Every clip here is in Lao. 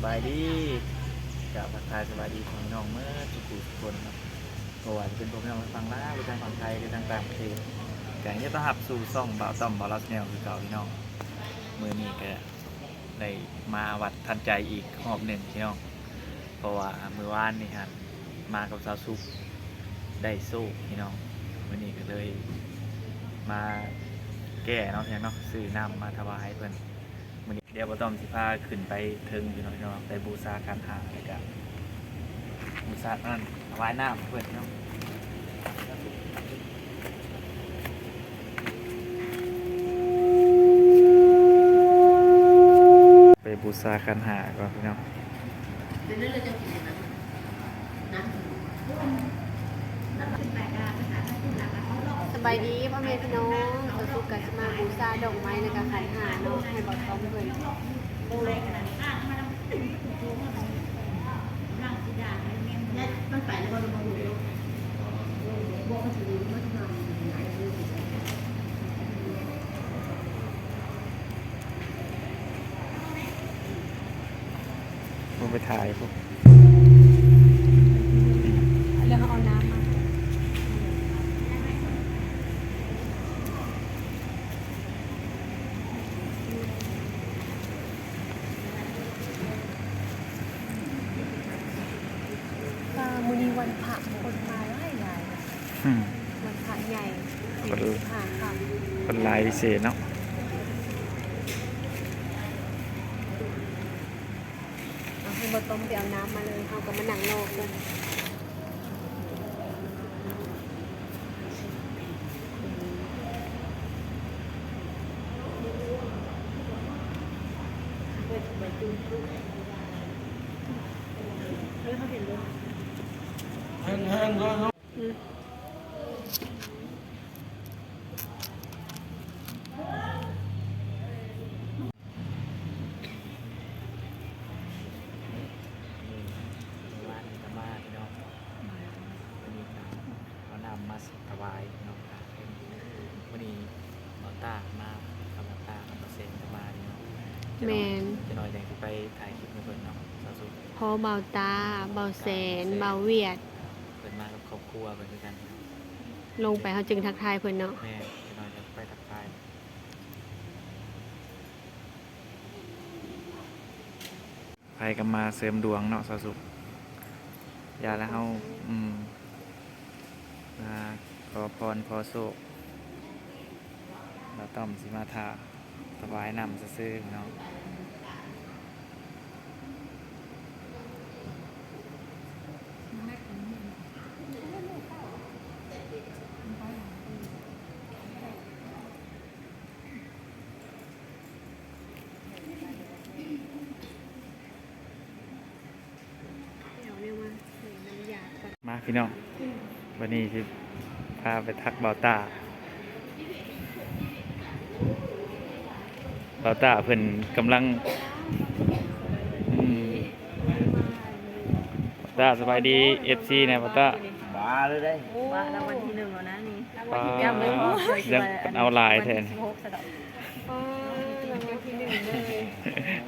ສະບາຍດີ ກາບທັກທາຍສະບາຍດີພໍ່ແມ່ພີ່ນ້ອງເໝິດທຸກຜູ້ທຸກຄົນເນາະ ບໍ່ວ່າຈະເປັນພໍ່ແມ່ພີ່ນ້ອງທາງຝັ່ງລາວ ຫຼືທາງຝັ່ງໄທ ຫຼືທາງຕ່າງປະເທດ ກະຍິນດີຕ້ອນຮັບສູ່ຊ່ອງບ່າວຕ້ອມ ບ່າວລາວ Channel ຄືເກົ່າພີ່ນ້ອງ. ມື້ນີ້ກະໄດ້ມາວັດທັນໃຈອີກຮອບໜຶ່ງພີ່ນ້ອງ ເພາະວ່າມື້ວານນີ້ຫັ້ນມາກັບສາວສຸກ ໄດ້ໂຊກພີ່ນ້ອງ ມື້ນີ້ກະເລີຍມາແກ້ເນາະ ພີ່ນ້ອງເນາະ ຊື້ນ້ຳມາຖວາຍເພິ່ນ. ມື້ນີ້ດຽວບ່າວຕ້ອມຊິພາຂຶ້ນໄປເທິງພີ່ນ້ອງເນາະ ໄປບູຊາຂັນຫ້າ ແລ້ວກະບູຊາ ອັນນັ້ນ ຖວາຍນ້ຳເພິ່ນເນາະ ໄປບູຊາຂັນຫ້າກ່ອນພີ່ນ້ອງ. ສະບາຍດີພໍ່ແມ່ພີ່ນ້ອງ ສາວສຸກກະຊິມາບູຊາດອກໄມ້ ແລ້ວກະຂັນຫ້າເນາະ ໃຫ້ບ່າວຕ້ອມເພິ່ນ. ບໍ່ໄປຖ່າຍພຸ້ນ ແລ້ວເຮົາເອົານ້ຳມາ. ວ່າມື້ນີ້ວັນພະຄົນມາຫຼາຍໆ ອືມ ວັນພະໃຫຍ່ ສິບຫ້າຄ່ຳ ຄົນຫຼາຍພິເສດເນາະ. ເອົາໃຫ້ບ່າວຕ້ອມໄປເອົານ້ຳມາເລີຍ ເຮົາກະມານັ່ງລໍເພິ່ນ. ມື້ວານນີ້ກະມາພີ່ນ້ອງ ມື້ນີ້ກະເອົານ້ຳມາຖວາຍພີ່ນ້ອງ. ມື້ນີ້ບ່າວຕ້າມາ ກັບບ່າວຕ້າກັບບ່າວແສນກະມາພີ່ນ້ອງ. ແມ່ນ ຈັກໜ່ອຍຈັ່ງຊິໄປຖ່າຍຄລິບໃຫ້ເພິ່ນເນາະ ສາວສຸກ. ພໍບ່າວຕ້າ ບ່າວແສນ ບ່າວຫວຽດ ເພິ່ນມາກັບຄອບຄົວເພິ່ນຄືກັນພີ່ນ້ອງ. ລົງໄປເຮົາຈຶ່ງທັກທາຍເພິ່ນເນາະ. ແມ່ນ ຈັກໜ່ອຍຈັ່ງໄປທັກທາຍ. ໃຜກະມາເສີມດວງເນາະ ສາວສຸກ ຢ່າລະເຮົາ ອືມ ມາຂໍພອນຂໍໂຊກ ບ່າວຕ້ອມຊິມາຖ້າຖວາຍນ້ຳຊື່ໆເນາະ. ມາພີ່ນ້ອງ ບາດນີ້ຊິພາໄປທັກບ່າວຕ້າ. ບ່າວຕ້າເພິ່ນກຳລັງ ອືມ ບ່າວຕ້າສະບາຍດີ ເອັຟຊີ ແດ່ ບ່າວຕ້າ. ມາເລີຍເດ້ ໂອ້ ມາລາງວັນທີໜຶ່ງແລ້ວນະນີ້ ລາງວັນທີໜຶ່ງ ຍັງບໍ່ພໍ ຍັງເອົາຫຼາຍແທ້. ເອີ ລາງວັນທີໜຶ່ງເລີຍ.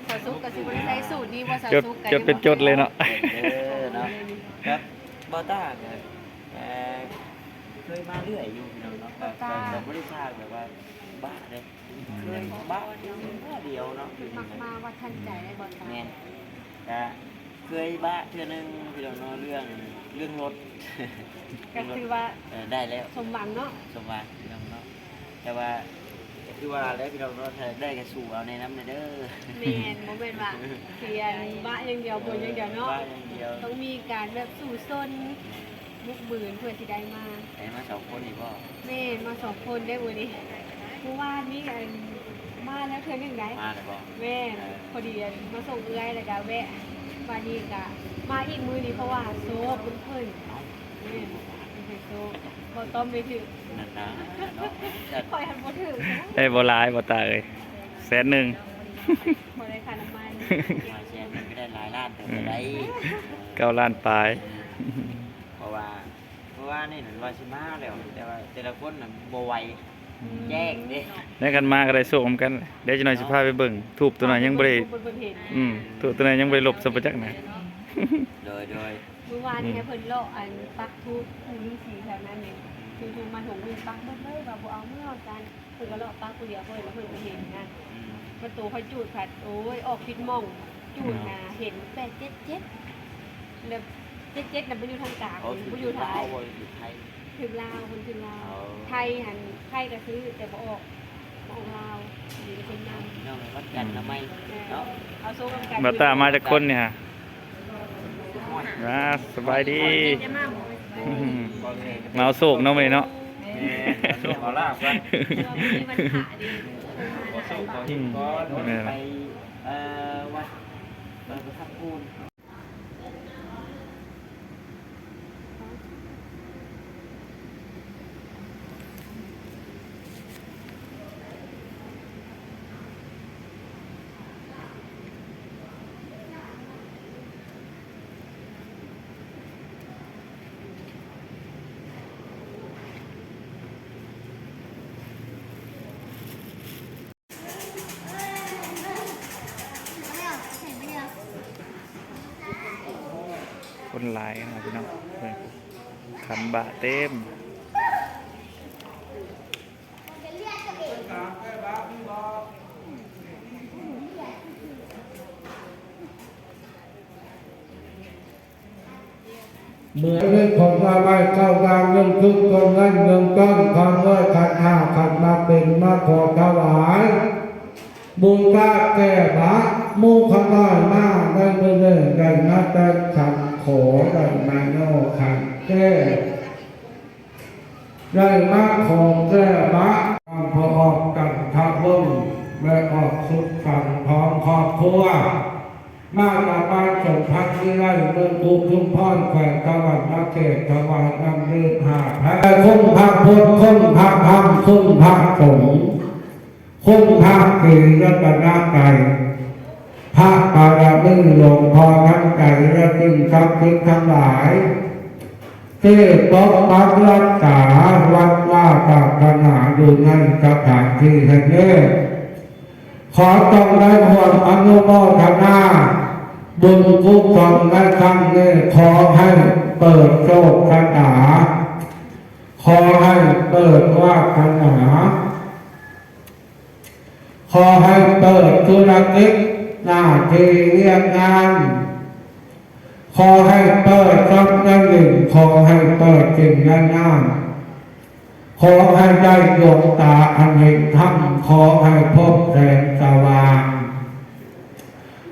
ສາວສຸກກະຊິບໍ່ໄດ້ໃຊ້ສູດນີ້ບໍ່ ສາວສຸກກະ ຈົດເປັນຈົດເລີຍເນາະ. ເອີເນາະ ແບບບ່າວຕ້າກະ ເອີ ເຄີຍມາເລື້ອຍຢູ່ພີ່ນ້ອງເນາະ ກະ ກະບໍ່ໄດ້ສ້າງແບບວ່າບ້າເດ້ ເຄີຍບ້າເທື່ອດຽວເນາະ. ມັກມາວັດທັນໃຈໄດ້ບໍ່ ຕາ? ແມ່ນ ກະເຄີຍບ້າເທື່ອໜຶ່ງພີ່ນ້ອງເນາະ ເລື່ອງ ເລື່ອງລົດ ກະຖືວ່າ ເອີ ໄດ້ແລ້ວ ສົມຫວັງເນາະ ສົມຫວັງພີ່ນ້ອງເນາະ. ແຕ່ວ່າກະຄືວ່າແຫຼະພີ່ນ້ອງເນາະ ຖ້າໄດ້ກະສູ້ເອົາແນ່ນຳແດ່ເດີ. ແມ່ນ ບໍ່ແມ່ນວ່າຊິອັນບ້າຢ່າງດຽວ ບໍ່ຢ່າງດຽວເນາະ ບ້າຢ່າງດຽວ ຕ້ອງມີການແບບສູ້ຊົນ ແມ່ນ ບຸກບືນເພື່ອຊິໄດ້ມາ. ໄດ້ມາສອງຄົນນີ້ບໍ່? ແມ່ນ ມາສອງຄົນເດ້ມື້ນີ້. ມື້ວານນີ້ອັນ ມາແລ້ວເທື່ອໜຶ່ງໃດ໋. ມາແລ້ວບໍ່? ແມ່ນ ເອີ ພໍດີອັນມາສົ່ງເອື້ອຍ ແລ້ວກະແວະ ບາດນີ້ກະມາອີກມື້ນີ້ ເພາະວ່າໂຊກເພິ່ນ ເອີ ເພິ່ນໃຫ້ໂຊກ ບໍ່ຕ້ອງໄປຖືກ ນັ້ນນະເນາະ ຂ້ອຍຫັ້ນບໍ່ຖືກ ໄດ້ບໍ່ຫຼາຍ ບ່າວຕ້າເອີຍ ແສນໜຶ່ງ ບໍ່ໄດ້ຄ່ານ້ຳມັນ ແສນໜຶ່ງກະໄດ້ຫຼາຍລ້ານເຕີບໃດ໋ ເກົ້າລ້ານປາຍ. ເພາະວ່າ ເພາະວ່ານີ້ນັ້ນວ່າຊິມາແລ້ວ ແຕ່ວ່າແຕ່ລະຄົນນັ້ນບໍ່ໄຫວ ແຈ້ງເດ້ ແລ້ວກັນມາກໍໄດ້ໂຊກນຳກັນ. ດຽວຈັກໜ່ອຍຊິພາໄປເບິ່ງ ທູບຕົວນັ້ນຍັງບໍ່ໄດ້ ເພິ່ນເຫັນ ອືມ ທູບຕົວນັ້ນຍັງບໍ່ໄດ້ລົບຊ້ຳປະຈັກນະ. ໂດຍ ໂດຍ ມື້ວານນີ້ ອືມ ໃຫ້ເພິ່ນເລາະອັນປັກທູບປູ່ລືສີແຖວນັ້ນນີ້ ຖືທູບມາຖົງໜຶ່ງ ປັກເບິດເລີຍ ວ່າບໍ່ເອົາເມືອວ່າຊັ້ນ. ເພິ່ນກໍເລາະປັກຜູ້ດຽວ ເພິ່ນ ເພິ່ນກໍເຫັນນະ. ອືມ ມັນໂຕຂ້ອຍຈູດພັດ ໂອ້ຍ ອອກຜິດໝ່ອງ ຈູດ ອືມ ຫາເຫັນແປດເຈັດເຈັດ ແລ້ວເຈັດເຈັດນະ ມັນຢູ່ທາງກາງ ໂອ້ ບໍ່ຢູ່ໄທ ຖືກລາວ ເພິ່ນຖືກລາວ. ໂອ້ ໄທຫັ້ນ ໄທກໍຊື້ ແຕ່ບໍ່ອອກ ບໍ່ອອກລາວ ຢູ່ນຳເພິ່ນນຳ. ພີ່ນ້ອງວັດຈັນນະໄມ ເອີ ເນາະ ເອົາໂຊກນຳກັນ. ບ່າວຕ້າມາຈັກຄົນນີ້ຫະ? ອ່າ ສະບາຍດີ ມາເອົາໂຊກເນາະມື້ນີ້ເນາະ. ແມ່ນ ເອົາໂຊກເອົາລາບກ່ອນ ມີວັນພະເດ້ ເອົາໂຊກເອົາເຮງກ່ອນ ອືມ ໄປ ເອີ ວັດ ໄປປະທັບພູນ. ຄົນຫຼາຍຂະໜາດພີ່ນ້ອງ ເບິ່ງ ຂັນບາເຕັມ. ເມື່ອເຮັດຂອງມາໄວ້ເກົ້າຢ່າງ ໜຶ່ງ ຄືຕົ້ນເງິນ ໜຶ່ງ ຕົ້ນຄຳ ຮ້ອຍ ຂັນຫ້າ ຂັນໝາກເປັນ ມາຂໍຖວາຍ ບູຊາແກ້ບາດ. ໝູ່ຂ້ານ້ອຍມາໃນມື້ນີ້ ໄດ້ມາແຕ່ຂັນຂໍ ໄດ້ມາຍໍຂັນແກ້ ໄດ້ມາຂໍແກ້ບາດ ທາງພໍ່ອອກຈັນທະວົງ ແລະ ອອກສຸກສັນພ້ອມຄອບຄົວ ມາຈາກບ້ານສົມພັກວິໄລ ເມືອງອຸທຸມພອນ ແຂວງສະຫວັນນະເຂດ ຖວາຍນ້ຳດື່ມຫ້າແພັງ ແລະ ຄຸນພະພຸດ ຄຸນພະທຳ ຄຸນພະສົງ ຄຸນພະສີລັດຕະນະໄຕ ພະບາລະມີຫຼວງພໍ່ທັນໃຈ ແລະ ສິ່ງສັກສິດທັງຫຼາຍ ທີ່ປົກປັກຮັກສາວັດວາສາສະໜາຢູ່ໃນສະຖານທີ່ແຫ່ງນີ້ ຂໍຈົ່ງໄດ້ຮ່ວມອະນຸໂມທະນາບຸນກຸສົນໃນຄັ້ງນີ້ ຂໍໃຫ້ເປີດໂຊກຊະຕາ ຂໍໃຫ້ເປີດວາສະໜາ ຂໍໃຫ້ເປີດທຸລະກິດ ໜ້າທີ່ວຽກງານ ຂໍໃຫ້ເປີດຊັບໃນດິນ ຂໍໃຫ້ເປີດສິ່ງໃນນ້ຳ ຂໍໃຫ້ໄດ້ດວງຕາອັນເຫັນທຳ ຂໍໃຫ້ພົບແສງສະຫວ່າງ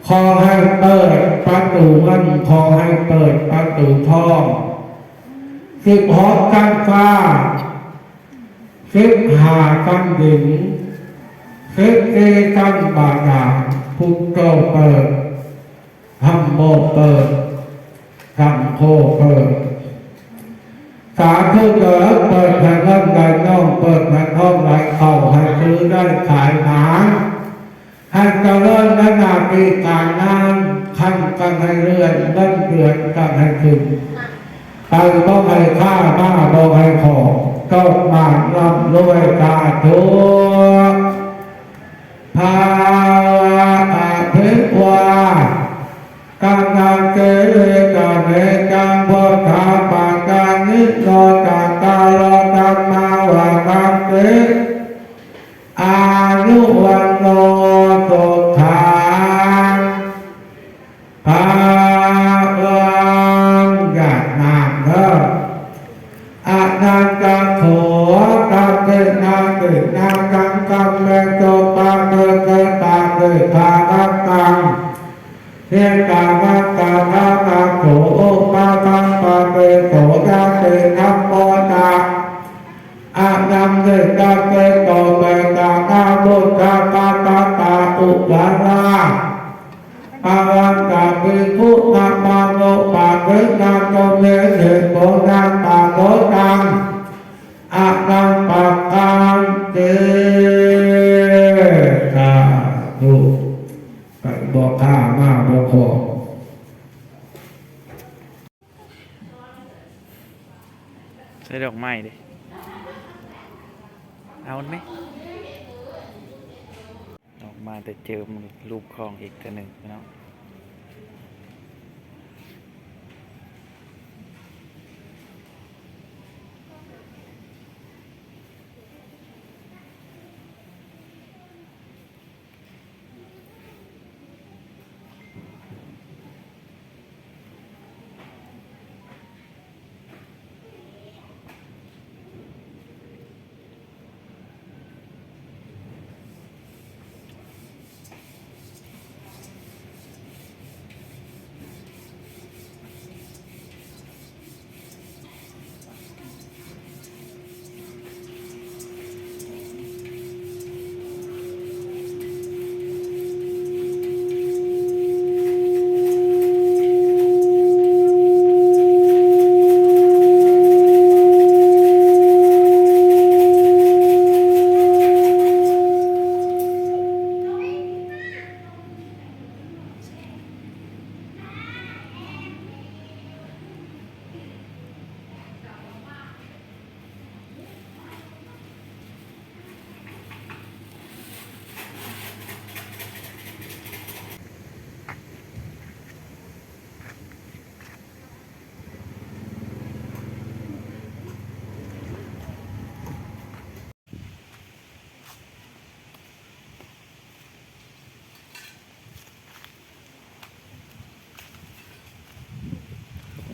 ຂໍໃຫ້ເປີດປະຕູເງິນ ຂໍໃຫ້ເປີດປະຕູທອງ ສິບຫົກຊັ້ນຟ້າ ສິບຫ້າຊັ້ນດິນ ສິບສີ່ຊັ້ນບາດານ ພຸດໂທເປີດ ທຳໂມເປີດ ສັງໂຄເປີດ ສາທຸເດີ ເປີດໃຫ້ເງິນໄຫຼນອງ ເປີດໃຫ້ທອງໄຫຼເຂົ້າ ໃຫ້ຊື້ໄດ້ຂາຍໝານ ໃຫ້ຈະເລີນໃນໜ້າທີ່ການງານ ຂັ້ນກໍໃຫ້ເລື່ອນ ເງິນເດືອນກໍໃຫ້ຂຶ້ນ ໄປບໍ່ໃຫ້ຄ້າ ມາບໍ່ໃຫ້ຂໍ ໂຊກໝານລ່ຳລວຍ ສາທຸ. ພາວະອະພິວາທະນະສີລິສະເນຈັງ ພຸດທາປະຈາຍິໂນ ຈັດຕາໂລ ທຳມາວັດຖັນຕິ ອາຍຸວັນໂນ ສຸຂັງ ພະລັງ ຢາດນ້ຳເດີ. ອະນັນຕະໂຂ ທະເກນະເກນະຈັງ ກັມເມໂຕ ປະເກເກ ຕະເກ ພະລັດຕັງ ເທຕາວັດຕະທະນະໂຂ ອຸປະທັບປະເຕໂສ ຍະເຕ ທຳໂມ ຈະ ອະນັນເດ ຕະເກໂຕ ເມຕະນະມຸດຕະ ຕະຕະຕະ ອຸລາລາ ປະວັນຕະ ພິກຂຸ ນະມະໂນ ປະເກນະໂຕ ເມເທໂຕ ນະ ຕະໂຕ ຕັງ ອະນັນຕະ ຕັງ ເຕ ສາທຸ. ໄປບໍ່ຄ້າ ມາບໍ່ຂໍ. ໃສ່ດອກໄມ້ເດ້. ເອົາແມ່ ອອກມາແຕ່ເຈີມລູບຄອງອີກເທື່ອໜຶ່ງເນາະ.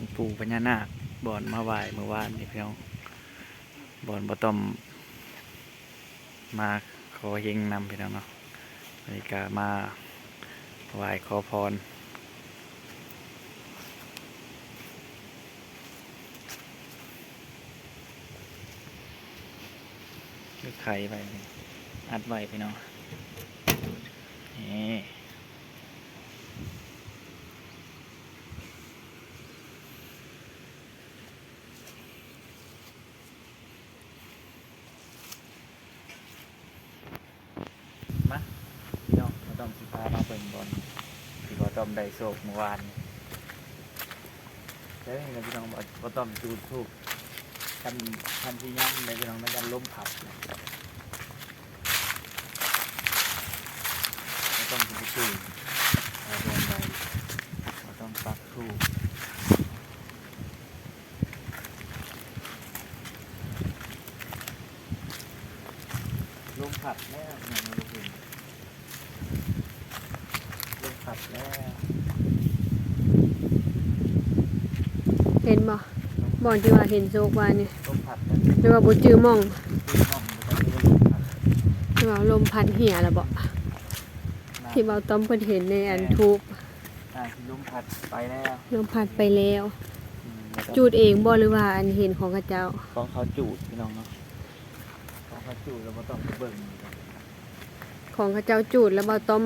ອົງປູ່ພະຍານາກ ບ່ອນມາໄຫວ້ມື້ວານນີ້ພີ່ນ້ອງ ບ່ອນບ່າວຕ້ອມມາຂໍເຮັງນຳພີ່ນ້ອງເນາະ. ອັນນີ້ກະມາໄຫວ້ຂໍພອນ ຄືໄຂໄວ້ ອັດໄວ້ພີ່ນ້ອງ ນີ້. ມາພີ່ນ້ອງ ບ່າວຕ້ອມຊິພາມາເບິ່ງບ່ອນທີ່ບ່າວຕ້ອມໄດ້ໂຊກມື້ວານນີ້. ເດີພີ່ນ້ອງ ບ່າວ ບ່າວຕ້ອມຈູດທູບ ຄັນ ຄັນຊິຍັງເດີພີ່ນ້ອງ ມັນຢ້ານລົມພັດ ບໍ່ຕ້ອງໄປຈູດ ບໍ່ຕ້ອງໄປ ບໍ່ຕ້ອງປັກທູບ ລົມພັດແລ້ວ ຍັງບໍ່ເຫັນ ລົມພັດແລ້ວ ເຫັນບໍ່? ບ່ອນທີ່ວ່າເຫັນໂຊກວ່ານີ້ ລົມພັດແລ້ວ ຫຼືວ່າບໍ່ຈື່ໝ່ອງ? ບໍ່ຈື່ໝ່ອງ ຫຼືວ່າລົມພັດ ຫຼືວ່າລົມພັດເຫຍລະບໍ? ທີ່ບ່າວຕ້ອມເພິ່ນເຫັນໃນອັນທູບ ອ່າ ທີ່ລົມພັດໄປແລ້ວ ລົມພັດໄປແລ້ວ ອືມ ຈູດເອງບໍ່ ຫຼືວ່າອັນເຫັນຂອງເຂົາເຈົ້າ? ຂອງເຂົາຈູດພີ່ນ້ອງເນາະ ຂອງເຂົາຈູດແລ້ວບໍ່ຕ້ອງໄປເບິ່ງ ຂອງເຂົາເຈົ້າຈູດແລ້ວບໍ່ຕ້ອງ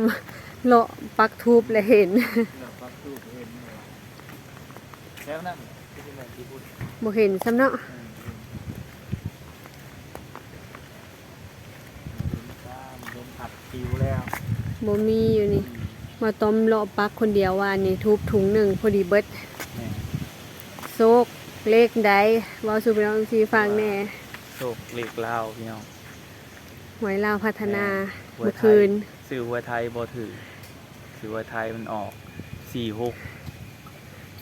ເລາະປັກທູບແລ້ວເຫັນ ເລາະປັກທູບເຫັນ ແຖວນັ້ນ ບໍ່ເຫັນຊ້ຳເນາະ ລົມພັດປິວແລ້ວ ບໍ່ມີຢູ່ນີ້ ອືມ ມາຕ້ອມເລາະປັກຄົນດຽວວ່ານີ້ ທູບຖົງໜຶ່ງພໍດີເບິດ ແມ່ນ ໂຊກເລກໃດ ເວົ້າສູ່ພີ່ນ້ອງເອັຟຊີຟັງແດ່ ໂຊກເລກລາວພີ່ນ້ອງ ຫວຍລາວພັດທະນາ ແມ່ນ ເມື່ອຄືນ ຊື້ຫວຍໄທບໍ່ຖືກ ຊື້ຫວຍໄທມັນອອກສີ່ຫົກ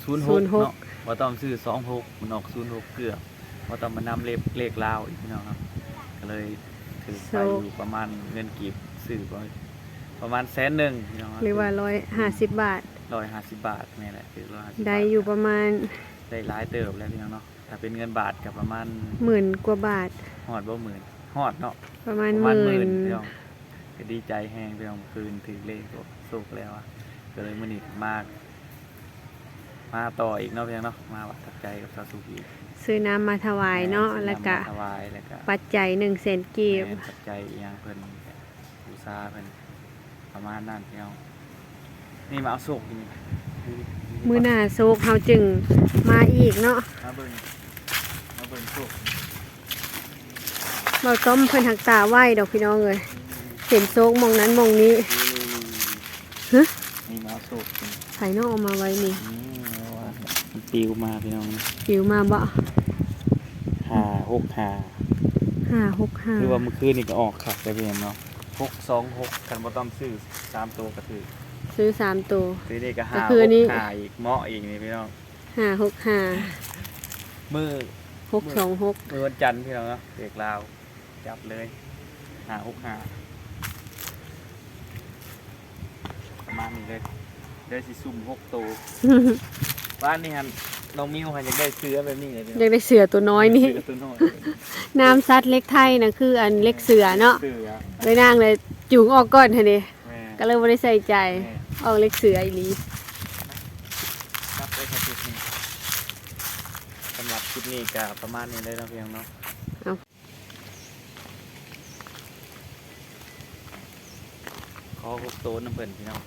ສູນຫົກເນາະ ບໍ່ຕ້ອງຊື້ສອງຫົກ ມັນອອກສູນຫົກເກືອບ ບໍ່ຕ້ອງມານຳເລກ ເລກລາວອີກພີ່ນ້ອງເນາະ ກໍເລີຍຖືກໄປຢູ່ປະມານເງິນກີບ ຊື້ປະມານແສນໜຶ່ງພີ່ນ້ອງເນາະ ຫຼືວ່າຮ້ອຍຫ້າສິບບາດ ຮ້ອຍຫ້າສິບບາດ ແມ່ນແຫຼະ ຖືກຮ້ອຍຫ້າສິບບາດ ໄດ້ຢູ່ປະມານ ໄດ້ຫຼາຍເຕີບແລ້ວພີ່ນ້ອງເນາະ ຖ້າເປັນເງິນບາດກໍປະມານໝື່ນກວ່າບາດ ຮອດບໍ່ໝື່ນ? ຮອດເນາະ ປະມານ ປະມານໝື່ນ ໝື່ນ ພີ່ນ້ອງ ກໍດີໃຈແຮງພີ່ນ້ອງ ຄືນຖືກເລກໂຊກແລ້ວ ກໍເລີຍມື້ນີ້ມາ ມາຕໍ່ອີກເນາະພີ່ນ້ອງເນາະ ມາວັດທັກໃຈກັບຊາວສຸກອີກ ຊື້ນ້ຳມາຖວາຍເນາະ ແມ່ນ ແລ້ວກະ ຊື້ນ້ຳມາຖວາຍ ແລ້ວກະປັດໄຈໜຶ່ງແສນກີບ ແມ່ນ ປັດໄຈອີ່ຫຍັງເພິ່ນ ບູຊາເພິ່ນ ປະມານນັ້ນພີ່ນ້ອງ ນີ້ມາເອົາໂຊກຢູ່ນີ້ ມື້ໜ້າໂຊກເຮົາຈຶ່ງມາອີກເນາະ ມາເບິ່ງ ມາເບິ່ງໂຊກ ບ່າວຕ້ອມເພິ່ນຫັກຕາໄວດອກພີ່ນ້ອງເອີຍ ເຫັນໂຊກໝ່ອງນັ້ນໝ່ອງນີ້ ຫື ນີ້ມາເອົາໂຊກ ໃຜເນາະເອົາມາໄວ້ນີ້ ນີ້ ມັນປິວມາພີ່ນ້ອງ ປິວມາບໍ? ຫ້າຫົກຫ້າ ຫ້າຫົກຫ້າ ຄືວ່າມື້ຄືນນີ້ກໍອອກຄັກແຕ່ເປັນຫຍັງເນາະ ຫົກສອງຫົກ ຄັນບໍ່ຕ້ອງຊື້ສາມໂຕກໍຖືກ ຊື້ສາມໂຕ ທີນີ້ກໍ ກໍຄືນີ້ ຫ້າຫົກຫ້າ ອີກ ເໝາະອີກນີ້ພີ່ນ້ອງ ຫ້າຫົກຫ້າ ມື້ ຫົກສອງຫົກ ມື້ວັນຈັນພີ່ນ້ອງເນາະ ເລກລາວ ຈັບເລີຍ ຫ້າຫົກຫ້າ ປະມານນີ້ເລີຍ ເດີຊິຊຸ່ມຫົກໂຕ ວານນີ້ຫັ້ນ ນ້ອງມິວຫັ້ນຢາກໄດ້ເສືອແບບນີ້ເລີຍ ຢາກໄດ້ເສືອຕົວນ້ອຍນີ້ ເສືອຕົວນ້ອຍ ນາມສັດເຫຼັກໄທນະ ຄືອັນເຫຼັກເສືອເນາະ ເສືອ ເອີຍ ນາງເລີຍຈູງອອກກ່ອນຫັ້ນເດ ແມ່ນ ກໍເລີຍບໍ່ໄດ້ໃສ່ໃຈ ແມ່ນ ອອກເຫຼັກເສືອອີ່ຫຼີ ຈັບໄດ້ແຄ່ຈຸດນີ້ ສຳລັບຄລິບນີ້ກໍປະມານນີ້ເລີຍເນາະ ພີ່ນ້ອງເນາະ ເອົາ ຂໍຫົກໂຕນຳເພິ່ນພີ່ນ້ອງ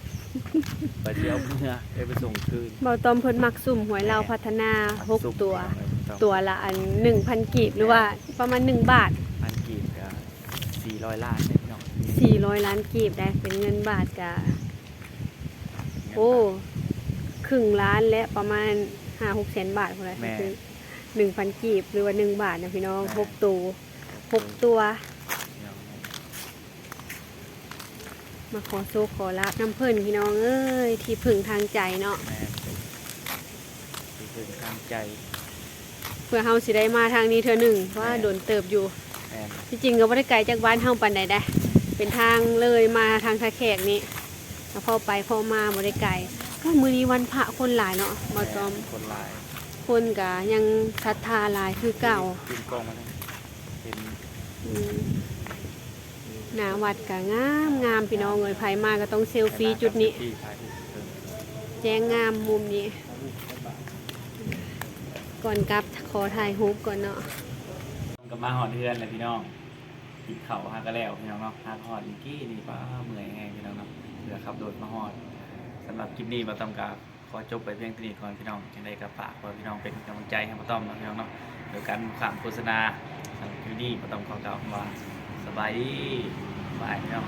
ໄປຊິເອົາເມືອ ໄດ້ໄປສົ່ງຄືນ ເບົາຕ້ອມເພິ່ນມັກຊຸ່ມຫວຍລາວ ແມ່ນ ພັດທະນາ ມັກຊຸ່ມ ຫົກຕົວ ພີ່ນ້ອງເອີຍ ຕົວລະອັນ ໜຶ່ງພັນກີບ ຫຼືວ່າ ແມ່ນ ປະມານໜຶ່ງບາດ ພັນກີບກໍສີ່ຮ້ອຍລ້ານເດ້ພີ່ນ້ອງ ສີ່ຮ້ອຍລ້ານກີບໄດ໋ ເປັນເງິນບາດກໍ ເງິນບາດ ໂອ້ ຄຶ່ງລ້ານ ແລະ ປະມານຫ້າຫົກແສນບາດພຸ້ນແຫຼະ ແມ່ນ ຄືໜຶ່ງພັນກີບ ຫຼືວ່າໜຶ່ງບາດນະພີ່ນ້ອງ ແມ່ນ ຫົກໂຕ ຫົກຕົວ ພີ່ນ້ອງ ມາຂໍໂຊກຂໍລາບນຳເພິ່ນພີ່ນ້ອງເອີຍ ທີ່ເພິ່ງທາງໃຈເນາະ ແມ່ນ ທີ່ເພິ່ງທາງໃຈ ເພື່ອເຮົາຊິໄດ້ມາທາງນີ້ເທື່ອໜຶ່ງ ເພາະວ່າ ແມ່ນ ດົນເຕີບຢູ່ ແມ່ນ ທີ່ຈິງກໍບໍ່ໄດ້ໄກຈາກບ້ານເຮົາປານໃດໄດ໋ ເປັນທາງເລີຍມາທາງທ່າແຂກນີ້ ກໍພໍໄປພໍມາ ບໍ່ໄດ້ໄກ ໂອ້ຍ ມື້ນີ້ວັນພະຄົນຫຼາຍເນາະ ເບົາຕ້ອມ ແມ່ນ ຄົນຫຼາຍ ຄົນກໍຍັງສັດທາຫຼາຍຄືເກົ່າ ເປັນກອງມາເນາະ ເຫັນ ອືມ ໜ້າວັດກໍງາມໆ ພີ່ນ້ອງເອີຍ ໃຜມາກໍຕ້ອງເຊລຟີຈຸດນີ້ ແຈ້ງງາມມຸມນີ້ ກ່ອນກັບຂໍຖ່າຍຮູບກ່ອນເນາະ ກໍມາຮອດເຮືອນແລ້ວພີ່ນ້ອງ ກິນເຂົ້າຫາກໍແລ້ວພີ່ນ້ອງເນາະ ຫາກໍຮອດມື້ກີ້ນີ້ ປ້າ ເມື່ອຍແຮງພີ່ນ້ອງເນາະ ເພື່ອຂັບລົດມາຮອດ ສຳລັບຄລິບນີ້ ເບົາຕ້ອມກໍ ຂໍຈົບໄວ້ພຽງເທົ່ານີ້ກ່ອນພີ່ນ້ອງ ຈັ່ງໃດກໍຝາກໃຫ້ພີ່ນ້ອງເປັນກຳລັງໃຈໃຫ້ປ້າຕ້ອມເນາະພີ່ນ້ອງເນາະ ໂດຍການບໍ່ຂ້າມໂຄສະນາ ສຳລັບຄລິບນີ້ປ້າຕ້ອມຂໍກ່າວຄຳວ່າ ສະບາຍດີ ບາຍພີ່ນ້ອງ.